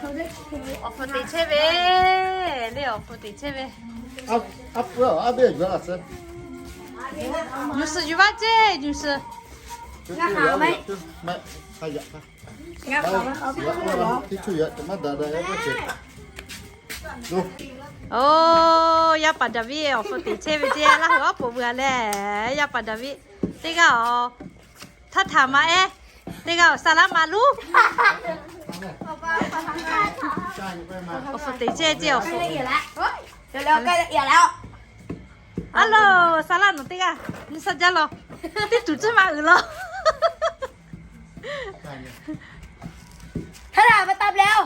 Awˬ hpu teꞈ chehˇ ve le, awˬ hpu teꞈ chehˇ ve. Nyuˬ suhˍ yuˬ vaˇ ceˇ, nyuˬ suhˍ. Oˇ, yaˇ paˍ Daˍviˆ awˬ hpu teꞈ chehˇ ve ceˇ, Laˇ huˍ aˉ poꞈ veu a leh, yaˇ paˍ Daˍviˆ teˇ g'aˇ awˬ htaˇ htaꞈ maˇ ehˉ, teˇ g'aˇ awˬ saˍ laˉ maˍ luˉ. Awˬ hpu teꞈ chehˇ ceˇ, awˬ hpu. Aˉ lo, saˍ laˉ nawˬ teˇ g'aˇ nyi saˇ jaˇ law, teˇ tuˬ tcuhˇ ma uiˍ law. Htaˇ htaꞈ maˇ taˇ leh oˬ.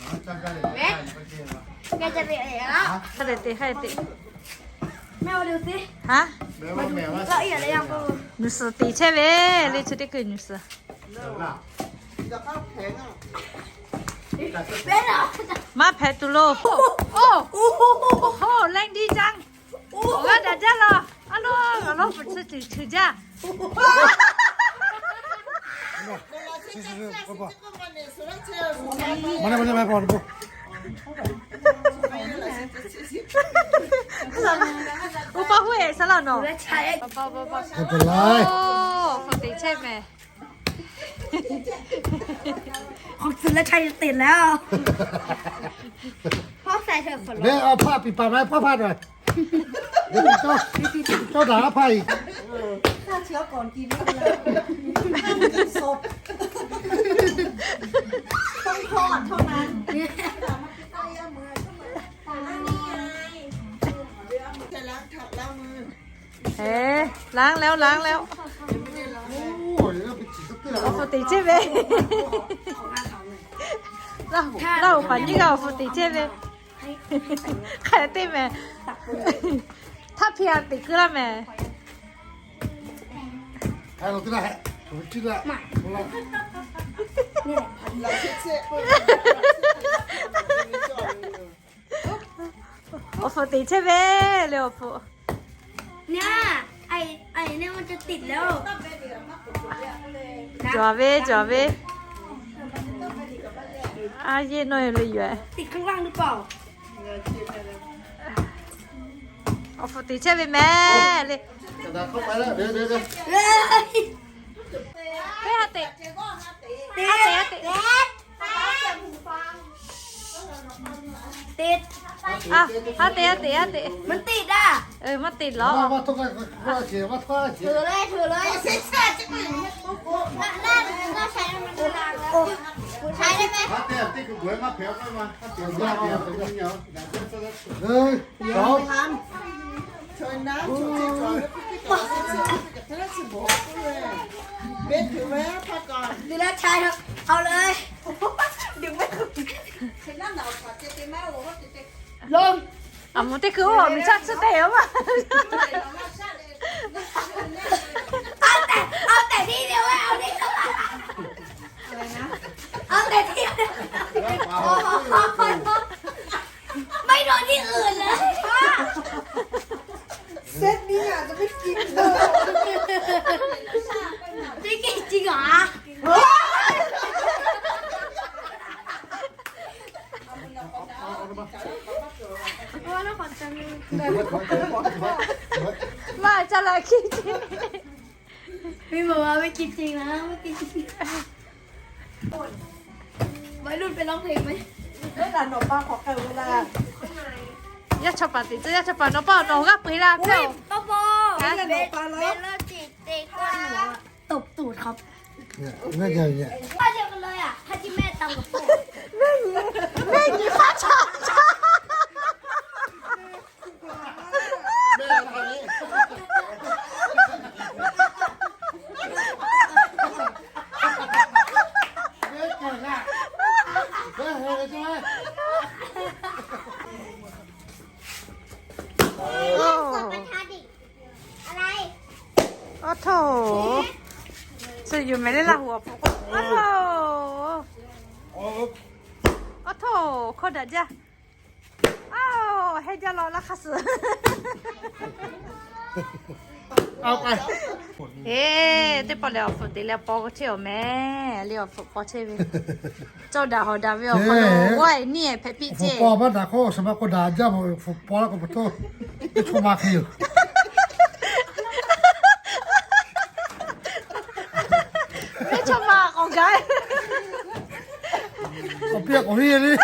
Hk'a dehꞈ te, hk'a dehꞈ te. Nyuˬ suhˍ teꞈ chehˇ ve le, chi teˇ kuiˬ nyuˬ suhˍ. Maˇ hpehꞈ tuˬ lo. Oˇ, oˇ, lengˇ diˇ jaˇ. Awˬ g'aˇ daꞈ jaˇ law. Aˉ lo, awˬ lawn pfuhˍ chi tuˬ cheuˬ jaˇ. Uˉ paˇ huˉ-eˬ saˍ laˇ nawˬ. Awˬ hpu teꞈ chehˇ mehˍ. Hk'aw tcuh leh ca teꞈ leh, awˬ hpaˇ piˍ paˍ ma hpaˇ hpaˇ daꞈ. Cawˇ daꞈ aˉ hpaˇ iˍ. Eˬ, ล้างแล้ว ล้างแล้ว. Awˬ hpu teꞈ chehˇ ve. Laˇ huˍ paˍ nyiˇ g'aˇ awˬ hpu teꞈ chehˇ ve. Hk'e te mehˍ. Htaˇ hpiˇ a teꞈ kuiˬ laˇ mehˍ. Awˬ hpu teꞈ chehˇ ve le, awˬ hpu. Cawˬ ve, cawˬ ve. A yehˬ nawˇ yoˬ le yoˬ. Awˬ hpu teꞈ chehˇ ve mehˍ le. Teˇ ha teꞈ. Teˇ ha teꞈ, ha teꞈ. Teˇ. A, ha teꞈ, ha teꞈ, ha teꞈ. Maˇ teꞈ daꞈ. Maˇ teꞈ law. Aˬ moˍ teˇ hkui oˇ awˬ miˬ chaˇ tsuhˇ te yoˬ maˇ. Awˬ tehˬ, awˬ tehˬ tiˉ yoˬ, awˬ tehˬ. อะไรนะ เอาแต่ที่ ไม่โดนที่อื่นเลย เซตนี้อาจจะไม่กินเธอ ไม่กินจริงเหรอ ว่าแล้วขอจังเลย มาจะละคิด พี่บอกว่าไม่กินจริงนะ ไม่กินจริง วัยรุ่นไปร้องเพลงไหม เวลาหนอปลาขอเกิดเวลา Yaˇ chaw paˍ teꞈ tcuh, yaˇ chaw paˍ nawˬ pa nawˬ g'aˇ peu-eˬ laˇ. Paw paw, ven lo ciˍ te k'oˆ nawˬ. ตบตูดครับ เนี่ย น่าจะเนี่ย ข้อเดียวกันเลยอ่ะ ถ้าที่แม่ตำกับพ่อ แม่หญิง แม่หญิง ข้าชอบ แม่ทำนี้ แม่เก่งอ่ะ แม่เฮเลยใช่ไหม โอ้ อะไร โอ้โถ สุดอยู่ไหมเนี่ยล่ะ หัวผมก็ โอ้โถ โอ้โถ โคตรดัดจ้ะ อ้าว ให้จ้ะ รอแล้วค่ะ เสือ เอาไป Eˬ, teˇ pawˆ lehˬ awˬ hpfuhꞈ te leh paw chehˇ awˬ meh, le awˬ hpfuhꞈ paw chehˇ ve. Cawˇ daꞈ hawˍ daꞈ ve awˬ hk'aw lo, waˇ eˬ niˇ eˬ hpehꞈ piˇ ceh. Hpfuhꞈ paw maˇ daꞈ hk'oˆ, shaˍ ma k'o daꞈ jaˇ mawˬ, hpfuhꞈ paw laˇ k'o pa taw, teˇ chaw ma hk'e yoˬ. Teˇ chaw ma k'awꞈ gaˬ. Awˬ piˇ k'awꞈ henˇ le.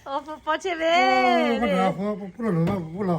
Awˬ hpfuhꞈ paw chehˇ ve. Pfuhˇ la, pfuhˇ la.